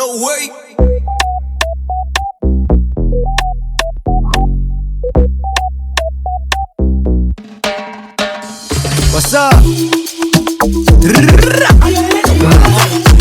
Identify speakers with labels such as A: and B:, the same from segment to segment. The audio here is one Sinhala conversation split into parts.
A: No way.
B: What's up?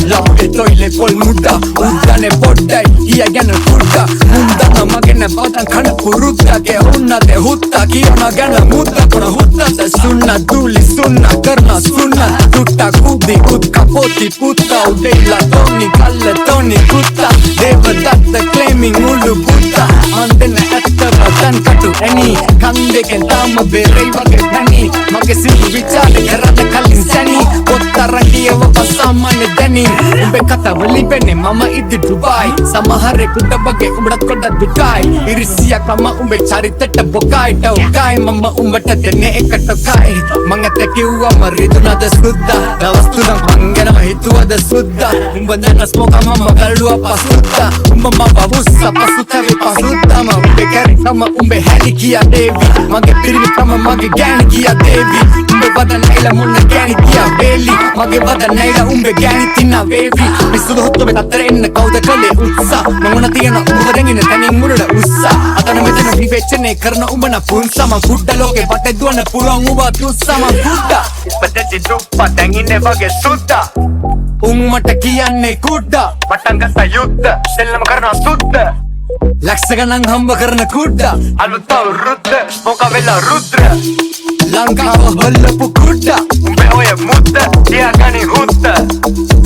B: ලාගේ toilet පොල් මුඩ්ඩා උද්දානේ පොඩ්ඩයි කිය ගැන කුඩ්ඩා මුන්දන මගෙන බදන් කන පුරුද්දාගේ උන්නතේ හුත්තා කියන ගැන මුද්දා කොන හුත්තත සුන්න දූලි සුන්න කරන සුන්න තුට්ටා කුද්දි උත්කා පොති පුත්තා උදේලා තොනි කල්ල තොනි කුත්තා දේවදත්ත ක්ලේමින් උළු පුත්තා මන් දෙන්න ඇත්ත බදන් කටු ඇනි කන් දෙකෙන් තාම බෙරෙයි වගේ පැණි මගේ සිදු විචාර කරන්න කලින් සැනි පොත් අරන් කියවපන් සාමාන්‍ය දැනි උඹේ කතාව ලිපෙන්නේ මම ඉදි ඩුබායි සමහරෙකුට වගේ උඹටත් ගොඩක් දුකයි ඉරිසියාකම උඹේ චරිතෙට බොකයි ටොකයි මම උඹට දෙන්නේ එක ටොකයි මං ඇත්ත කිව්වම රිදුනද සුද්දා දවස් තුනක් මං ගැනම හිතුවද සුද්දා උඹ දැන ස්මෝක මම බැලුවා පසුද්දා උඹ මම වුස්සා පසු තැවි පසුද්දාම උඹේ කැරිකම උඹේ හැලි කියා දේවි මගේ පිරිමිකම මගේ ගෑණි කියා දේවි උඹේ වදන් ඇයිලා මොන ගෑණි කියා වේලි මගේ වදන් ඇයිලා උඹේ ගෑණි තින්නා වේවි මේ සුදු හොත්තු මේ තත්තර එන්න කවුද කළේ උත්සාහ මං උන තියෙන උඹ දැන් ඉන්න තැනින් මුරට උස්සා අතන මෙතන විවේචනය කරන උඹ න පුන්සා මං කුඩ්ඩ ලෝකේ වටේ දුවන්න පුළුවන් උඹ තුස්සා මං කුඩ්ඩා
C: ඉපදෙච්ච දුප්පත් දැන් ඉන්නේ වගේ සුද්දා
B: උන් මට කියන්නේ කුඩ්ඩා
C: පටන් ගත්ත යුද්ධ සෙල්ලම කරනවා සුද්ද
B: ලක්ෂ ගණන් හම්බ කරන කුඩ්ඩා
C: අලුත් අවුරුද්ද ස්මෝක වෙලා රුද්‍ර
B: ලංකාව හොල්ලපු කුඩ්ඩා
C: උඹේ ඔය මුද්ද තියාගනි හුද්ද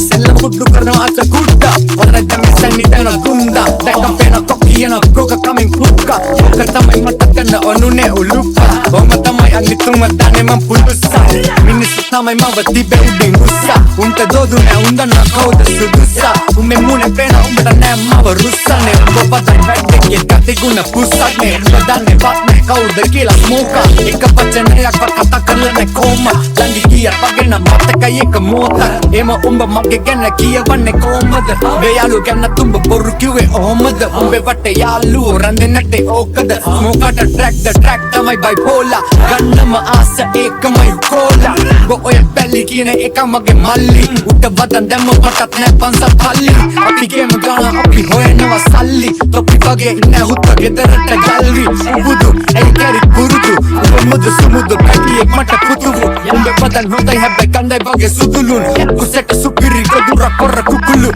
B: සෙල්ලම කුඩ්ඩු කරනවා අත කුඩ්ඩා වරද්ද මෙසන්නි තන ගුන්දා දැක්ක පේන කොක්කියන ගෝක කමින් කුක්කා ඕක තමයි මට ගන්න ඔනුනේ උලුප්පා ඔහොම තමයි අනිතුම දන්නේ මං පුලුස්සා මිනිස්සු තමයි මව තිබේ උඩින් උස්සා උන්ට දෝදු නෑ උන් දන්නා කවුද සුදුස්සා උඹේ මූණේ පේන උඹට නෑ මව රුස්සන්නේ උඹ වදන් වැඩේ ගතිගුණ පුස්සක් නේ උඹ දන්නේ වත් නෑ කවුද කියලා ස්මෝකා එක වචනයක්වත් කතා කරලා නෑ කොහොම ළඟ ගියා වගේ නම් මතකයි එක මොහොතක් එම උඹ මගේ ගැන කියවන්නේ කොහොමද උඹේ යාළුවෝ ගැන තුඹ බොරු කිව්වේ ඔහොමද උඹේ වටේ යාළුවෝ රැඳෙන්නේ නැත්තේ ඕකද ස්මෝකාට ට්‍රැක් ද ට්‍රැක් තමයි බයිපෝලා ගන්නම ආස ඒකමයි කෝලා උඹ ඔය බැලි කියන එක මගේ මල්ලි උට වදන් දැම්ම මටත් නෑ පන්සල් පල්ලි අපි ගේම ගාන අපි හොයනවා සල්ලි තොපි වගේ නෑ හුත්ත ගෙදරට ජල්ලි උඹුදු ඇයි කැරි පුරුදු උඹ මුදු සුමුදු පැටියෙක් මට පුතුවු උඹේ වදන් හොඳයි හැබැයි කණ්ඩායි වගේ සුදුලුන් කුසෙට සුපිරි ගොදුර කොර කුකුළු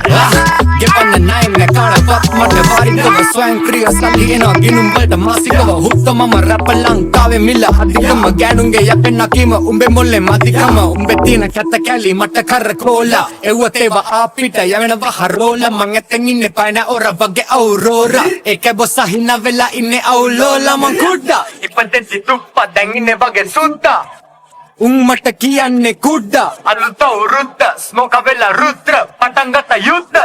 B: ගෙවන්න ණය නෑ කාටවත් මට වාරිකව ස්වයංක්‍රීය සල්ලි එනවා ගිනුම් වලට මාසිකව හුත්ත මම රැප් ලංකාවේ මිල අධිකම ගෑනුන්ගේ යැපෙන කීම උඹේ මොලේ මදිකම උඹේ තියෙන කැත කැලි මට කර කෝලා එව්ව තේවා අපිට යවෙනවා හරෝලා මං ඇත්තෙන් ඉන්නේ පයින් ඔර වගේ අවුරෝරා ඒක බොස්සා හිනා වෙලා ඉන්නේ අවුලෝලා මං කුඩ්ඩා
C: ඉපදෙච්ච දුප්පත් දැන් ඉන්නේ වගේ සුද්දා
B: උන් මට කියන්නේ කුඩ්ඩා
C: අලුත් අවුරුද්ද ස්මෝක වෙලා රුද්‍ර පටන් ගත්ත යුද්ධ.